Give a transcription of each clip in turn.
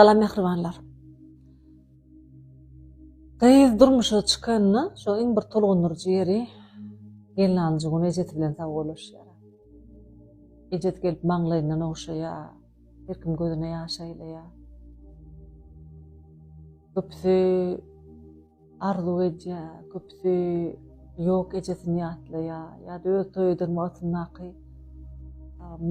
Salam mähribanlar. Gyz durmuşa çykanda şo iň bir tolgundyryjy ýeri gelnalyjy gün ejesi bilen sagbollaşýar. Ejesi gelip maňlaýyndan ogşaýar, her kim gözüne ýaş aýlaýar. Köpüsi arzuw edýär, köpüsi ýok ejesini ýatlaýar ýa-da öz toý eden wagtyndaky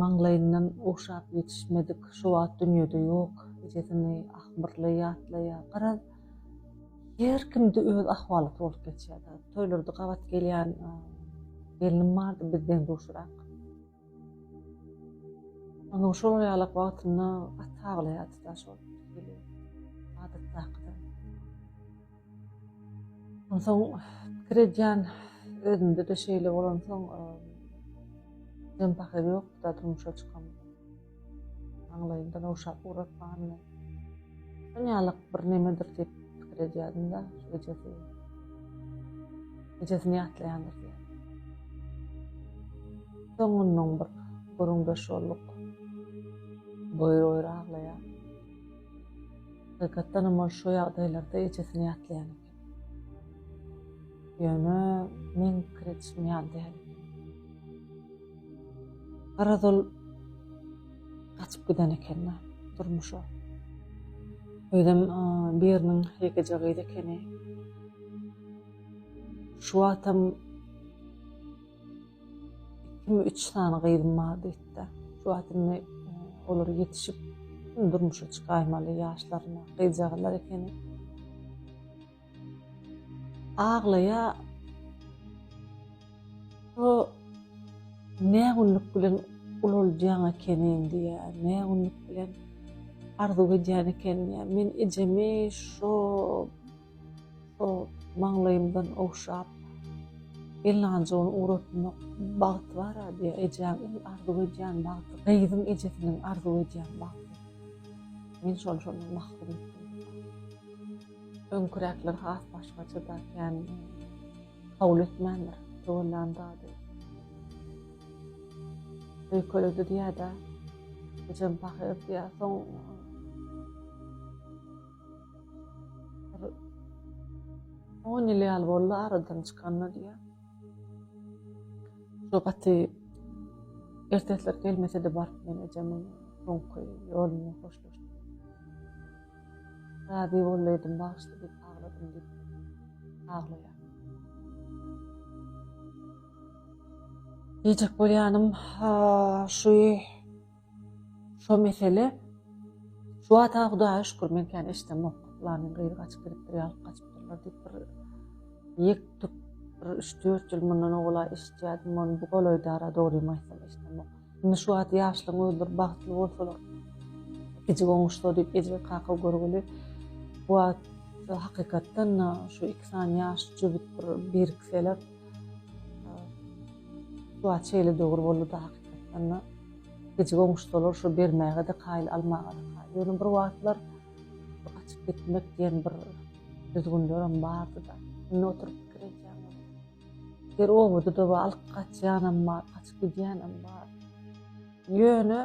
maňlaýyndan ogşap ýetişmedik, şu wagt dünýede ýok ejesini ahmyrly ýatlaýar. Garaz, her kimde öz ahwalaty bolup geçýär. Toýlarda gabat gelýän gelnim bardy, biz deň-duşurak. Onuň şol ýalak wagtynda gaty aglaýardy-da şol hili adatdakydan. Onsoň pikir edýän özümde-de şeýle bolansoň ejem pahyr ýokdy-da durmuşa çykamda. Maňlaýymdan ogşap ugratmandy. Şon ýalak bir nemedir diýip pikir edýärdim-de, şu ejesi. Ejesini ýatlaýandyr diýýärdim. Soňundan bir gürrüňdeş bolduk. Boýur-boýur aglaýar. Hakykatdanam ol şu ýagdaýlarda ejesini ýatlaýan eken. Ýöne meň pikir edişim ýaly däl eken. Garaz ol gaçyp giden eken-de durmuşa. Özem biriniň ýekeje gyzy ekeni. Şu wagtam ikimi üç sany gyzym bar diýipdi. Şu wagt indi olar ýetişip durmuşa çykaýmaly ýaşlaryna gyzjagazlar ekeni. Aglaýa Şo nä günlük bilen ulaldýaň ekeniň diýýär, nä günlük bilen arzuw edýän eken diýýär. Men ejemi şo şo maňlaýymdan ogşap, gelnanjygyny ugratmak bagty bar-a diýýär. Ejäň iň arzuw edýän bagty, gyzyň ejesiniň arzuw edýän bagty. Men şony şondan mahrum etdim. Öňküräkler has başgaça-da kän kabul etmändir töwellan zady. Öýkeledi diýýä-dä. Ejem pahyr diýýä. Soň bir on ýyl ýaly boldy aradan çykanyna diýýä. Şu gaty ertesler gelmese-de baryp men ejemiň soňky ýolunda hoşlaşdym. Razy boldy bagyşla diýip agladym diýip aglaýar. Diýjek bolýanym şu şo mesele şu wagt-a Hudaýa şükür men kän eşidemok. Pylanyň gyzy gaçyp gidipdir, ýalyp gaçypdyrlar diýip bir ýek-tük bir üç-dört ýyl mundan owal-a eşidýärdim, ony bu golaýda-ra dogrymy aýtsam eşidemok. Indi şu wagt ýaşlaryň özleri bagtly bolsalar, ikijik oňuşsa diýip eje kaka görgüli bu wagt hakykatdan-da şu iki sany ýaş jübüt bir birikseler şu wagt şeýle döwür boldy-da hakykatdan-da ikijik oňuşsalar şu bermäge-de kaýyl almaga-da kaýyl. Ýöne bir wagtlar gaçyp gitmek diýen bir düzgünlerem bardy-da. Indi oturyp pikir edýän. Her obada-da bar, alyp gaçýanam bar, gaçyp gidýänem bar. Ýöne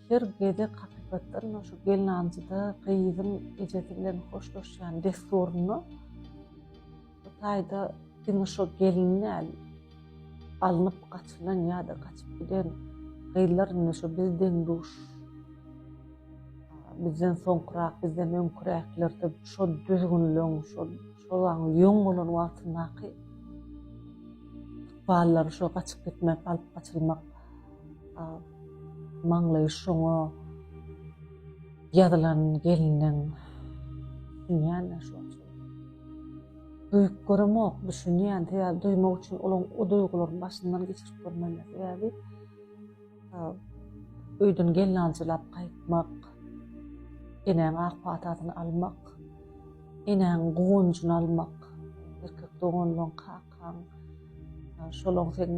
her gezek hakykatdan-da şu gelnaljyda gyzyň ejesi bilen hoşlaşýan dessurynda bu taýda diňe şo gelin däl, alnyp gaçylan ýa-da gaçyp giden gyzlar indi şo biz deň-duş, bizden soňkurak, bizden öňküräklerde şo düzgünleň, şo Şolaň ýoň bolan wagtyndaky ykballary şo gaçyp gitmek, alyp gaçylmak maňlaýy şoňa ýazylan geliniň düşünýän-de şo. Duýup göremok, düşünýän, sebäbi duýmak üçin olaň o duýgularyny başyndan geçirip görmeli. Sebäbi Öýden gelnaljylap gaýtmak, enäň ak patasyny almak, enäň guwanjyny almak, erkek doganlaň, kakaň, şolaň seň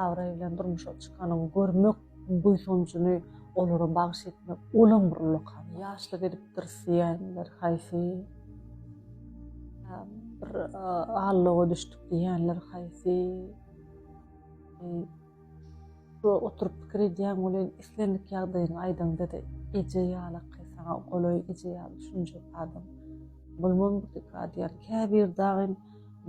abraý bilen durmuşa çykanyňy görmek buýsanjyny olara bagyş etmek, olam bir ullakan ýaşlyk edipdiris diýýänler haýsy, bir allowa düşdük diýýänler haýsy. Şu oturyp pikir edýäň welin islendik ýagdaýyňy aýdaňda-da eje ýalaky saňa. saňa golaý eje ýaly düşünjek adam bolmaz mykar diýýär. Käbir dagyn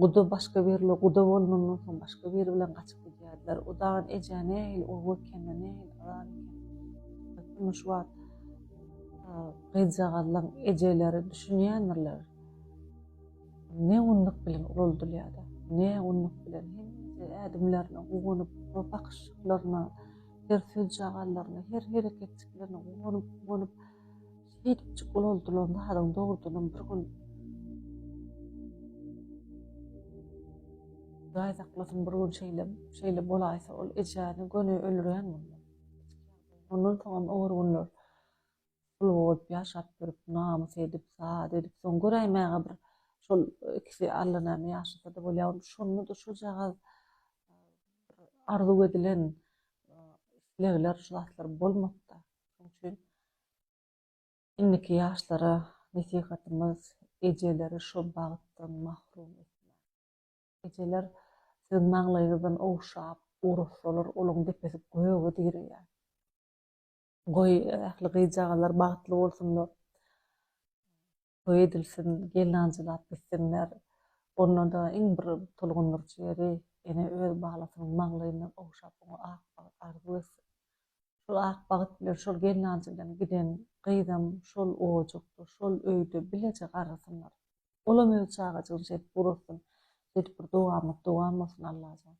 guda başga biri bilen guda bolnandan soň başga biri bilen gaçyp gidýärdiler. O dagyn ejä nähili urgy ekende, nähili azap eken. Hakykatdan şu wagt gyzjagazlaň ejeleri düşünýändirler. Ne gunluk bilen ulaldylýar-da, ne gunluk bilen hemme ädimlerine guwanyp, bakyşlaryna, her sözjagazlaryna, her hereketjiklerine guwanyp, guwanyp, şeýdipjik ulaldylan zadyň dogrudanam bir gün Hudaý saklasyn bir gün şeýle, şeýle bolaýsa ol ejäni göni öldürýän mundan. Ondan soňam ogry günler pul bolup ýaşap ýörüp, namys edip, zat edip, soň göräýmäge bir şol ikisi allanäme ýaşasa-da bolýar. Şonda-da şojagaz bir arzuw edilen islegler, şu zatlar bolmady-da. Şonuň üçin indiki ýaşlara nesihatymyz ejeleri şo bagtdan mahrum etmäň. Ejeler siziň maňlaýyňyzdan ogşap, ugratsalar, olaň depesi göge direýär. Goý, ähli gyzjagazlar bagtly bolsunlar. Toý edilsin, gelnanjylap gitsinler. Onda-da iň bir tolgundyryjy ýeri, ene öz balasynyň maňlaýyndan ogşap, oňa ak bagt arzuw etsin. Şol ak bagt bilen, şol gelnanjy bilen giden gyzam şol ojakda, şol öýde bileje garrasynlar. Olam öz çagajygyny şeýdip gurasyn. Şeýdip bir dowamat dowam bolsun Allajan.